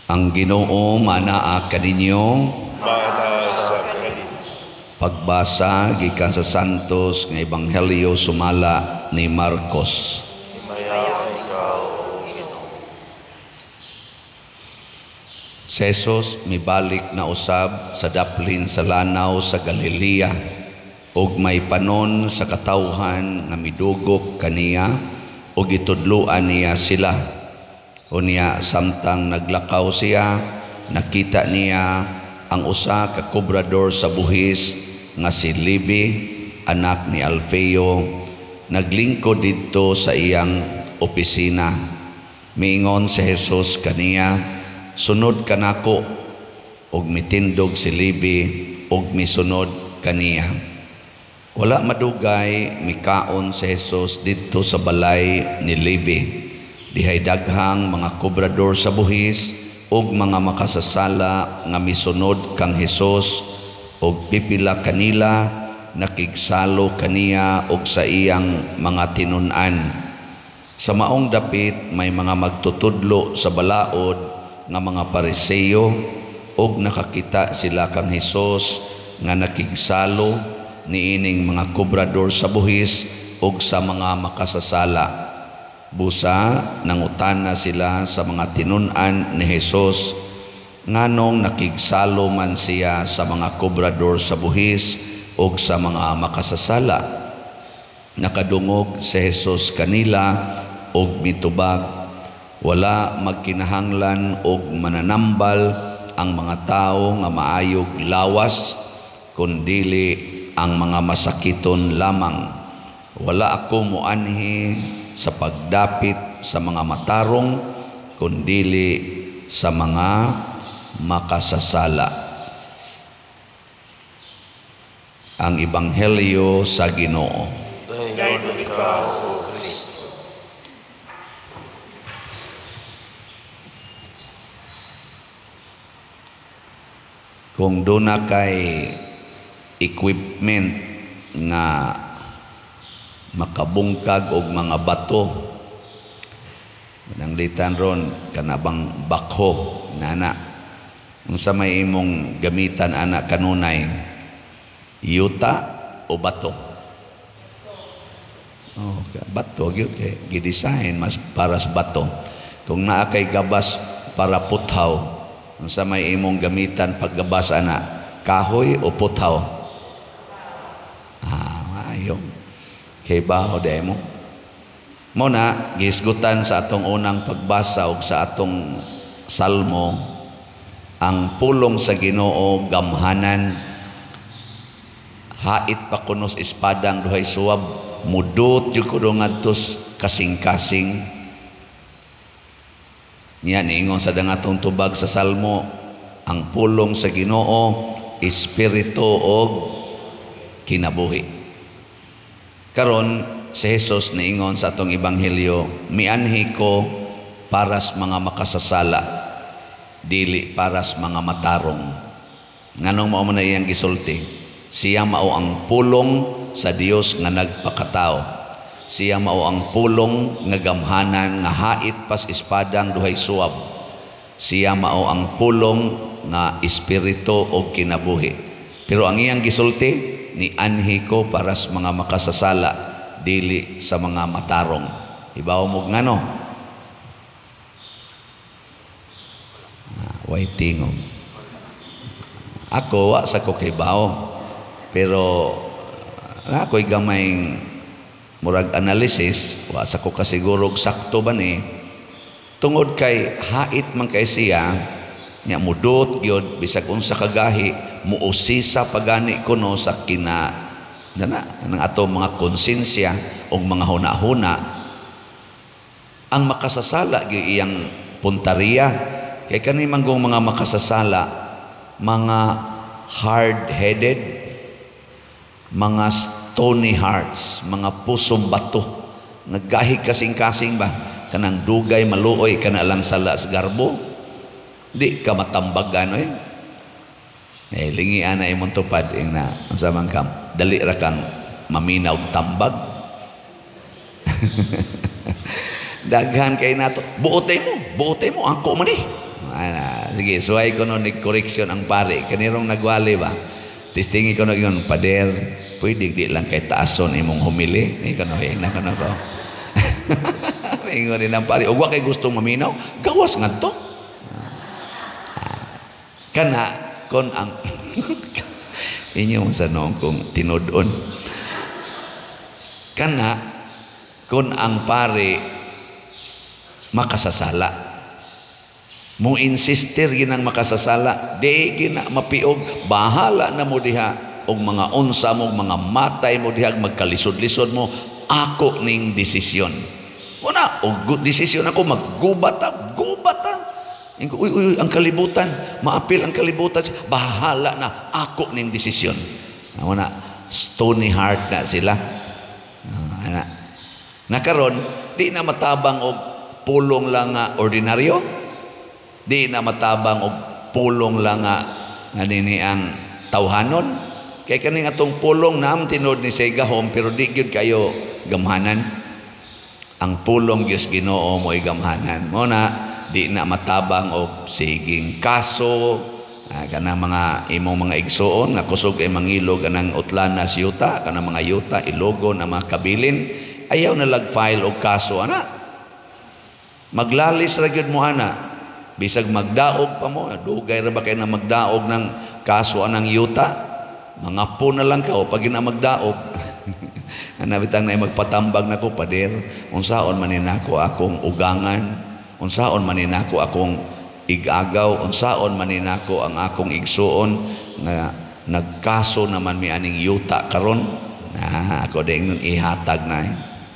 Ang Ginoo manaa kaninyo. Mana sa kaninyo. Pagbasa gikan sa Santos nga Ebanghelyo sumala ni Marcos. Himaya ikaw, o Ginoo. Si Jesus mibalik na usab sa daplin sa lanaw sa Galilea ug may panon sa katawhan nga midugok kaniya ug gitudloan niya sila. Unya samtang naglakaw siya, nakita niya ang usa ka kobrador sa buhis nga si Levi, anak ni Alfeo, naglingkod didto sa iyang opisina. Miingon si Jesus kaniya, "Sunod kanako." Ug mitindog si Levi ug misunod kaniya. Wala madugay mikaon si Jesus didto sa balay ni Levi. Dihay daghang mga kobrador sa buhis ug mga makasasala nga misunod kang Hesus, ug pipila kanila nakigsalo kaniya ug sa iyang mga tinun-an. Sa maong dapit may mga magtutudlo sa balaod nga mga Pariseo, ug nakakita sila kang Hesus nga nakigsalo niining mga kobrador sa buhis ug sa mga makasasala. Busa nangutana sila sa mga tinun-an ni Hesus nganong nakigsalo man siya sa mga kobrador sa buhis ug sa mga makasasala. Nakadungog si Hesus kanila ug mitubag, "Wala magkinahanglan og mananambal ang mga tawo nga maayog lawas, kundili ang mga masakiton lamang. Wala ako moanhi sa pagdapit sa mga matarong, kundili sa mga makasasala." Ang Ebanghelyo sa Ginoo. Dayon ikaw, O Kristo. Kung duna kay equipment nga makabungkag og mga bato, nanglitan ron kanabang bakho nana, unsa may imong gamitan ana kanunay, yuta o bato? Oh, bato gyud kay gidesign mas para sa bato. Kung naa kay gabas para puthaw, unsa may imong gamitan paggabas ana, kahoy o puthaw? Ah, ayo. Kay bao demo. Mo na gihisgutan sa atong unang pagbasa og sa atong salmo, ang pulong sa Ginoo gamhanan, hait pa kunos espadang duhay suwab, mudot jud kuno ngadto kasing-kasing. Niya niingon sa dangatong tubag sa salmo, ang pulong sa Ginoo espiritu og kinabuhi. Karon si Jesus niingon sa atong ebanghelyo, mianhi ko para sa mga makasasala, dili para sa mga matarong. Nganong mao man na iyang gisulti? Siya mao ang pulong sa Dios nga nagpakatao. Siya mao ang pulong nga gamhanan nga hait pas espadang duhay suwab. Siya mao ang pulong nga espiritu og kinabuhi. Pero ang iyang gisulti, ni anhi ko para sa mga makasasala, dili sa mga matarong. Ibaw mo ngano? Way tingog. Ako wa sa ko kibaw. Pero ako'y gamay murag analysis, wa sa ko kasiguro sakto ba ni, tungod kay hait man kay siya, nya mudot gyud bisag unsa kagahi, muusisa pagani kuno sa kina dana ng ato mga konsensya og mga huna-huna. Ang makasasala gyud iyang punteriya kay kani manggong mga makasasala, mga hard-headed, mga stony hearts, mga pusong bato, naggahi kasing-kasing ba, kanang dugay maluoy kana lang sala sa garbo, di ka matambagan oy. Eh lingian na imong tupad ing na unsa man kam, dali ra kang maminaw tambag. Daghan kay nato, buote mo ako man eh. Ana, sige, suway ko no correction ang pare. Kanirong nagwali ba? Tistingi ko no yun, pader, pwede di lang kay taason imong humili. Ni ko no, na ko no ko. Ingon din ang pare, ug wa kay gustong maminaw, gawas ngadto. Kana kon ang inyo sa noong kong tinud-on. Kana kon ang pare makasasala, mo insister ginang makasasala, di gina mapiog, bahala na mo diha og mga unsa mo, mga matay mo diha, magkalisod-lisod mo, ako ning desisyon. Una, og desisyon ako, maggubat ta, gubat ta. Uy, uy, ang kalibutan, maapil ang kalibutan, bahala na, ako ning desisyon. Una, stony heart na sila. Ana. Nakaron, di na matabang og pulong lang nga ordinaryo, di na matabang og pulong lang nga nini ang tawhanon. Kay kaning atong pulong naam tinuod ni say gahom, pero di gyud kayo gamhanan. Ang pulong Dios Ginoo mo'y gamhanan. Mo na di na matabang og siging kaso, kanang mga imong mga igsuon nga kusog ay mangilog anang utlana sa yuta, kanang mga yuta ilogon ang mga kabilin, ayaw na lag-file og kaso ana. Maglalis ra gyud mo ana. Bisag magdaog pa mo, dugay ra ba kay na magdaog ng kaso anang yuta? Mga po na lang ka o pag gina magdaog. Ana bitang na magpatambag nako, pader, unsaon man nako akong ugangan, unsaon man nako akong igagaw, unsaon man nako ang akong igsuon nga nagkaso naman mi aning yuta karon. Ah, ako ding nun ihatag na.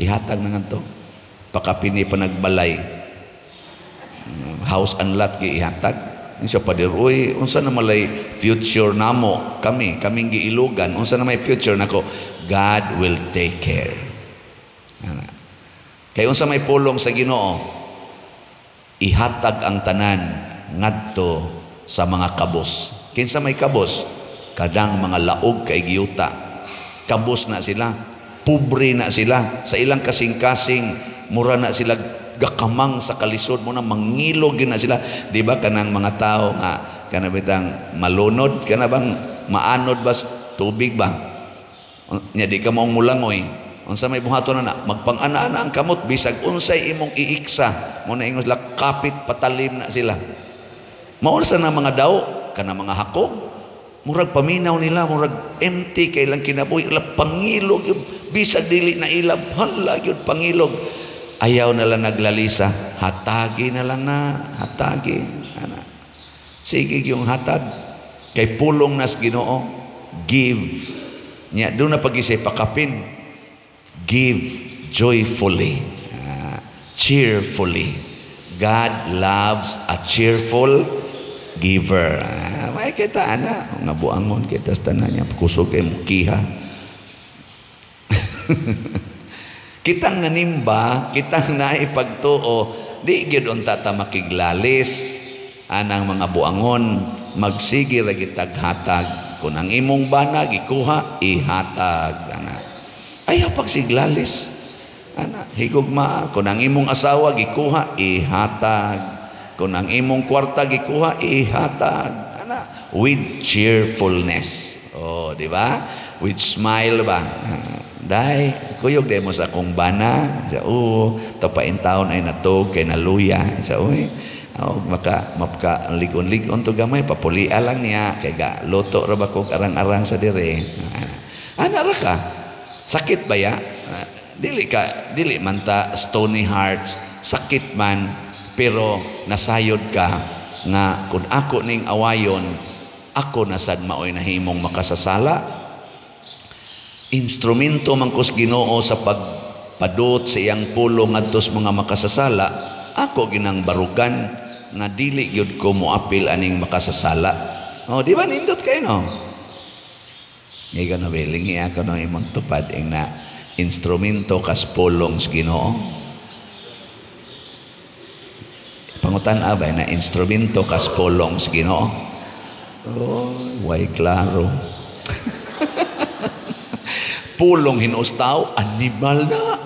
Ihatag na ngadto. Pakapini pa nagbalay. House and lot gi ihatag. Siya pader, uy, unsa na malay future namo kami, kaming giilugan, unsa na may future nako? God will take care. Ana. Kay unsa may pulong sa Ginoo, ihatag ang tanan ngadto sa mga kabos. Kinsa may kabos? Kadang mga laog kay giyuta. Kabos na sila, pobre na sila, sa ilang kasing-kasing mura na sila gakamang sa kalisod mo na mangilog na sila. Di ba kanang mga tao nga kana bitang malunod, kana bang maanod ba tubig ba? Nya di ka maong mulangoy. Unsa may buhaton na magpang-ana-ana ang kamot bisag unsay imong iiksa mo na ingon sila kapit patalim na sila. Mao sa na mga daw kana mga hakog, murag paminaw nila, murag empty kay lang kinabuhi, ila pangilog bisag dili na ilab, hala gyud pangilog. Ayaw na lang naglalisa, hatagi na lang na, hatagi. Ana. Sige yung hatag. Kay pulong nas Ginoo, give. Nya doon na pag-isip, pakapin. Give joyfully, cheerfully. God loves a cheerful giver. May kita, ana. Nga buangon kita sa tanan niya, kusog kay mukiha. Kitang nanimba, kitang naipagtuo, di gyud unta ta makiglalis anang mga buangon, magsige ra gitag hatag. Kun ang imong bana gikuha, ihatag ana. Ayaw pagsiglalis ana, higugma. Kun ang imong asawa gikuha, ihatag. Kun ang imong kwarta gikuha, ihatag ana, with cheerfulness. Oh, di ba? With smile ba? Day, kuyog day mo sa akong bana. Sa oo, tapain taon ay natog kay naluya. Sa uy, oh, maka mapka ligon-ligon to gamay papulia lang niya kay ga luto ra ba kog arang-arang sa dire. Ana ra ka. Sakit ba ya? Dili ka, dili man ta stony hearts, sakit man pero nasayod ka nga kun ako ning awayon, ako na sad maoy nahimong makasasala. Instrumento man kus Ginoo sa pagpadot sa iyang pulong ngadto sa mga makasasala, ako ginang barugan nga dili gyud ko moapil aning makasasala. Oh, di ba nindot kay no? Ngiga no belingi ako no imong tupad ing na instrumento kas pulong sa Ginoo. Pangutan abay na instrumento kas pulong sa Ginoo. Oh, way klaro. Pulong hinuos tao, animal na,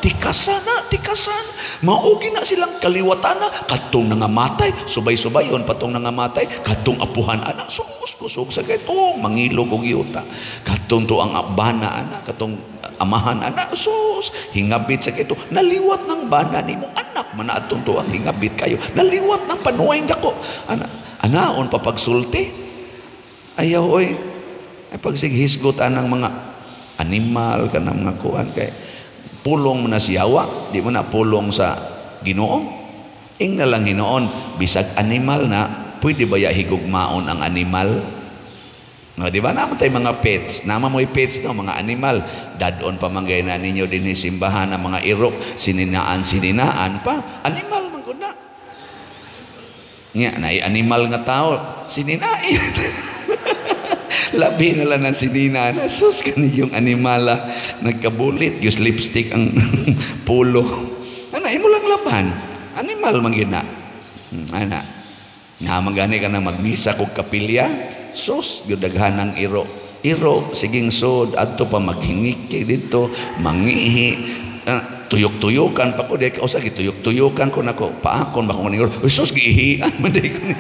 tikasan na, tikasan. Mao na silang kaliwatana kadtong nangamatay, subay-subayon patong nangamatay, kadtong apuhan ana, sus, kusog sa kay mangilog og yuta. Kadtong to ang bana ana, katong amahan ana, sus, hingabit sa kito. Naliwat ng bana nimo, anak man atong to ang hingabit kayo. Naliwat ng panuay dako. Ana, anaon pa pagsulti. Ayaw oy. Ay pagsighisgot anang mga animal kanang mga kuan kay pulong mo na siyawa, di mo na pulong sa Ginoo. Ing na lang hinoon, bisag animal na, pwede ba ya higugmaon ang animal? No, di ba naman tayo mga pets? Nama mo'y pets, no, mga animal. Dadon pa manggay na ninyo din simbahan ang mga irok, sininaan, sininaan pa. Animal man ko na. Nga, na animal nga tao, sininain. Labi na lang ng sinina na. Sus, kanig yung animala. Nagkabulit. Yung lipstick ang pulo. Ana, imo lang laban. Animal man gina. Ana. Nga magani ka na magmisa kog kapilya. Sus, yung daghan ng iro. Iro, siging sod. Adto pa maghingiki dito. Mangihi. Tuyok-tuyukan pa ko. Di ka usag, tuyok-tuyukan ko nako. Paakon ba ko ni iro. Sus, giihian man di ko ni.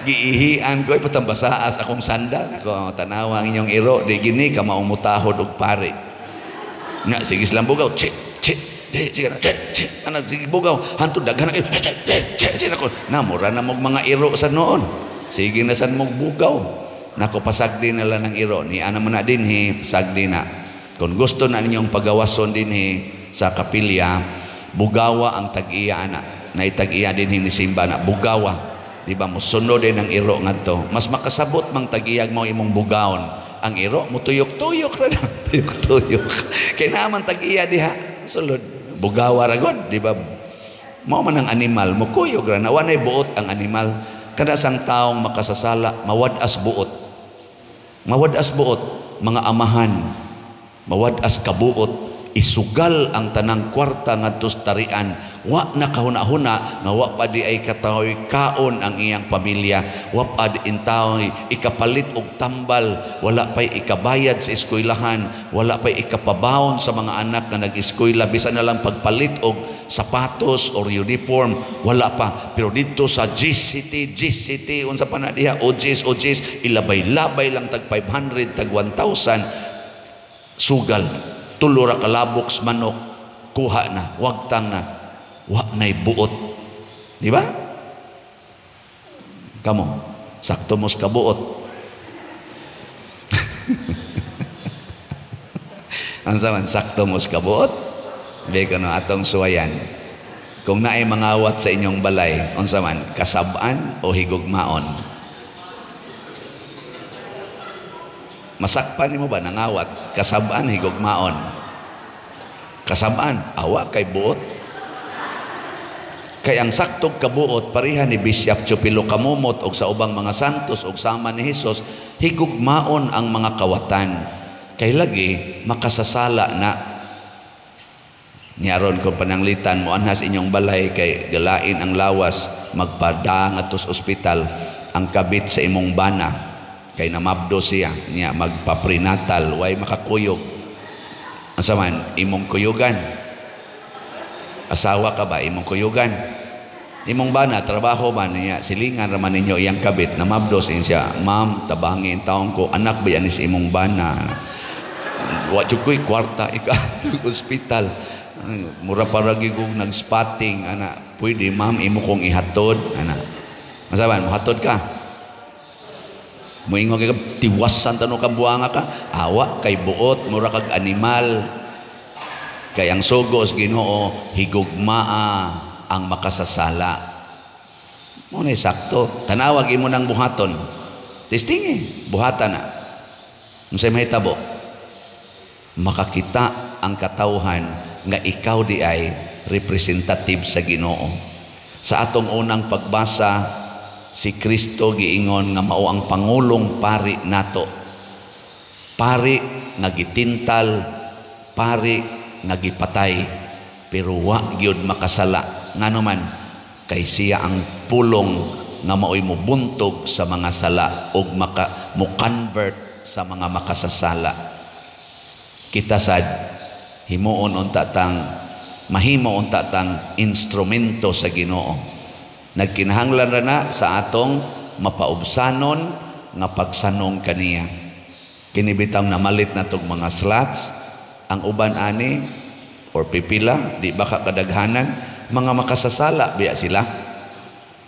Giihian ko ipatambasaas akong sandal nako, tanawa ang inyong iro di gini ka maumutahod og pare nga sige silang bugaw, che che che, sige na, che che, ana, sige bugaw hantod daghan na che che che che nako, namura na mog mga iro sa noon, sige na san mog bugaw nako, pasagdi na lang ng iro ni ana man na dinhi, pasagdi na. Kung gusto na ninyong pagawason dinhi sa kapilya, bugawa ang tag-iya ana, na itag-iya dinhi ni simba na bugawa. Di ba mosunod din ang iro ngadto. Mas makasabot mang tagiyag mo imong bugaon. Ang iro mutuyok-tuyok ra na, tuyok-tuyok. Kay naman tag-iya diha sulod. Bugawa ra gud, di ba? Mao man ang animal, mukuyog ra na, wanay buot ang animal. Kada sang taong makasasala, mawad-as buot. Mawad-as buot mga amahan. Mawad-as kabuot, isugal ang tanang kwarta ngadto sa tarian. Wa na kahuna-huna nga wa pa di ay kataoy kaon ang iyang pamilya, wa pa di intaoy ikapalit og tambal, wala pay ikabayad sa eskwelahan, wala pay ikapabaon sa mga anak nga nag-eskwela, bisan na lang pagpalit og sapatos or uniform, wala pa. Pero dito sa GCT, GCT, unsa pa na diha, OGs, OGs, ilabay-labay lang tag 500, tag 1,000, sugal, tulo ra kalabok sa manok, kuha na, wagtang na, wa na'y buot. Di ba? Kamo, sakto mos kabuot. Ang saman, sakto mos kabuot? Di ka no, atong suwayan. Kung naay mangawat sa inyong balay, unsa man, kasab-an o higugmaon? Masakpan nimo ba nangawat? Kasab-an, higugmaon? Kasab-an, awa kay buot. Kay ang saktog kabuot pareha ni Bishop Chupilo Kamumot og sa ubang mga santos og sama ni Hesus, higugmaon ang mga kawatan. Kay lagi makasasala na. Niaron kung pananglitan mo anhas inyong balay kay galain ang lawas, magpada ngadto sa ospital ang kabit sa imong bana kay namabdo siya niya magpaprenatal, way makakuyog. Asa man imong kuyugan? Asawa ka ba imong kuyugan? Imong bana trabaho man niya, silingan ra man ninyo iyang kabit, namabdos siya, ma'am tabangin taon ko, anak ba yan sa imong bana? Wa jud koy kwarta ika ospital. Mura pa ra gyud kog nag-spotting ana, pwede ma'am imo kong ihatod ana. Masaban mohatod ka? Moingon ka tiwasan tano ka buanga ka, awa kay buot, mura kag animal. Kay ang sugo sa Ginoo higugmaa ang makasasala. Mo na sakto. Tanawag imo nang buhaton. Testingi, buhatan na. Unsay mahitabo? Makakita ang katawhan nga ikaw di ay representative sa Ginoo. Sa atong unang pagbasa, si Kristo giingon nga mao ang pangulong pari nato. Pari nga gitintal, pari nga gipatay, pero wa gyud makasala. Ngano man, kay siya ang pulong nga maoy mobuntog sa mga sala ug maka mo-convert sa mga makasasala. Kita sad himuon unta tang Mahimo unta tang instrumento sa Ginoo. Nagkinahanglan ra na sa atong mapaubsanon nga pagsanong kaniya. Kini bitang namalit na tog mga slots, ang uban ani or pipila, di ba ka kadaghanan, mga makasasala biya sila.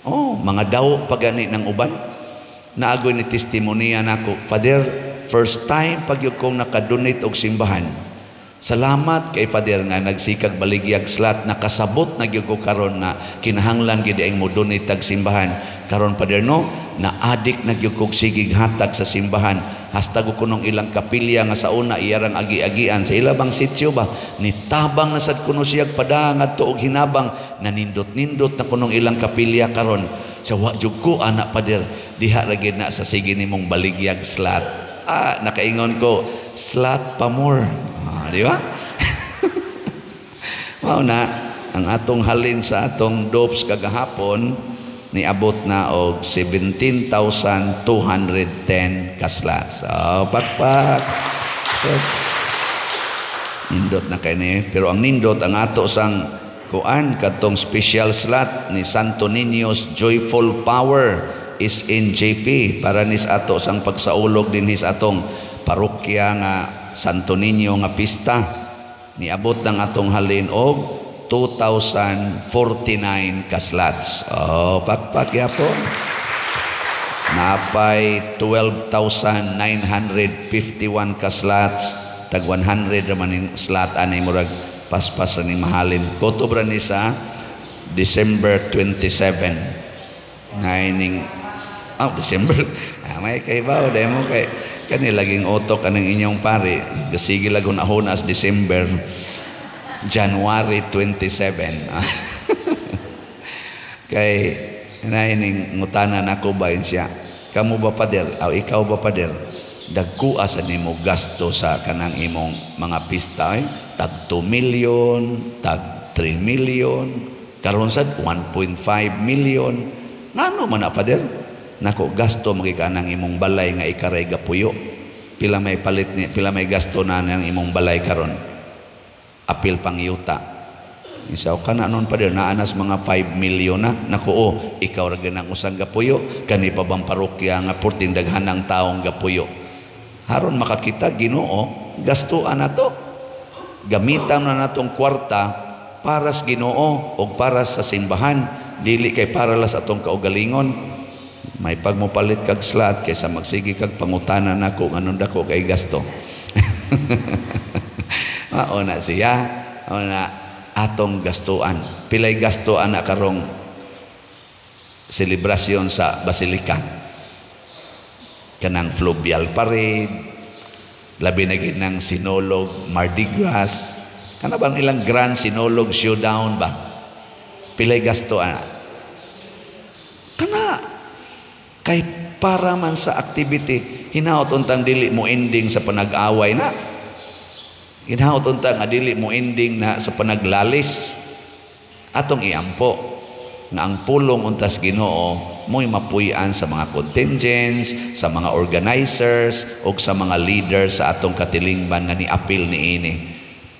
Oh, mga daw pa gani ng uban. Naagoy ni testimonya nako, "Father, first time pag yun kong nakadonate og simbahan. Salamat kay Father nga nagsikag baligyag slot, nakasabot na gyud ko karon nga kinahanglan gid ang mo donate tag simbahan. Karon, Father, no, na-addict na gyud kog sigig hatag sa simbahan. Hastag ko kunong ilang kapilya nga sa una iyarang agi-agian sa ila bang sityo ba, nitabang na sad kuno siyag padangadto og hinabang, nanindot-nindot na kunong ilang kapilya karon. Sa wa jud ko ana, Father, diha ra gyud na sa sige nimong baligyag slot." Ah, nakaingon ko, "Slot pa more." Ah, di ba? Mao na ang atong halin sa atong dopes kagahapon, niabot na og 17,210 ka slots. Oh, pakpak. Sus. Nindot na kay ni. Pero ang nindot ang ato sang kuan kadtong special slot ni Santo Niño's Joyful Power is in JP para nis ato sang pagsaulog dinhi sa atong parokya nga Santo Niño nga pista. Niabot ng atong halin og 2,049 ka slots. Oh, pakpak yapon. Napay 12,951 ka slots, tag 100 raman ning slot ani, murag paspas ra ning mahalin. Kutob ra ni sa December 27. Naining oh, December. Ah, may kaibaw demo kay kani laging utok anang inyong pare. Gasige lagon ahon as December, January 27. Kay naining ngutana nako ba siya. "Kamo ba, Father? Aw, ikaw ba, Father? Dagkua sa nimo gasto sa kanang imong mga pista eh? Tag 2 million, tag 3 million, karon sad 1.5 million. Ngano man na, Father?" "Nako, gasto magikanang imong balay nga ikaray gapuyo. Pila may palit ni, pila may gasto na ng imong balay karon? Apil pang yuta." Isaw ka na nun, Father, naanas mga 5 million na. "Naku, oh, ikaw ra ganang usang gapuyo, kani pa bang parokya nga purting daghanang taong gapuyo? Haron makakita Ginoo, gastuan na to. Gamitan na natong kwarta para sa Ginoo o para sa simbahan, dili kay para lang sa atong kaugalingon." May pagmopalit kag slot kaysa magsige kag pangutana nako anong dako kay gasto. Mao na siya, mao na atong gastuan. Pilay gasto ana karong selebrasyon sa Basilika? Kanang fluvial parade, labi na gid ng Sinulog, Mardi Gras, kana bang ilang Grand Sinulog Showdown ba? Pilay gasto ana? Kana kay para man sa activity, hinaot untang dili mo ending sa panag-away na. Hinaot unta nga dili mo ending na sa panaglalis. Atong iampo nga ang pulong untas Ginoo mo'y mapuy-an sa mga contingents, sa mga organizers ug sa mga leaders sa atong katilingban nga niapil niini.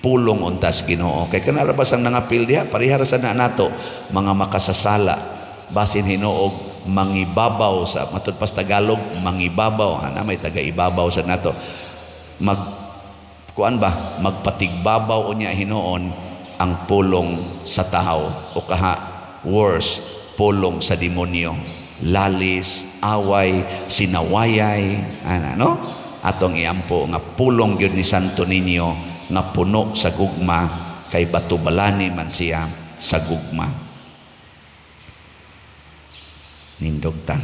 Pulong untas Ginoo. Kay kanara ba sang nangapil diha, pareha ra sa na nato mga makasasala, basin hinuog mangibabaw sa matud pas Tagalog, mangibabaw ana, may taga-ibabaw sa nato, mag kuan ba, magpatigbabaw unya hinuon ang pulong sa tahaw o kaha worse, pulong sa demonyo, lalis, away, sinawayay ana, no? Atong iampo nga pulong gyud ni Santo Niño nga puno sa gugma, kay batubalani man siya sa gugma. Nindog ta.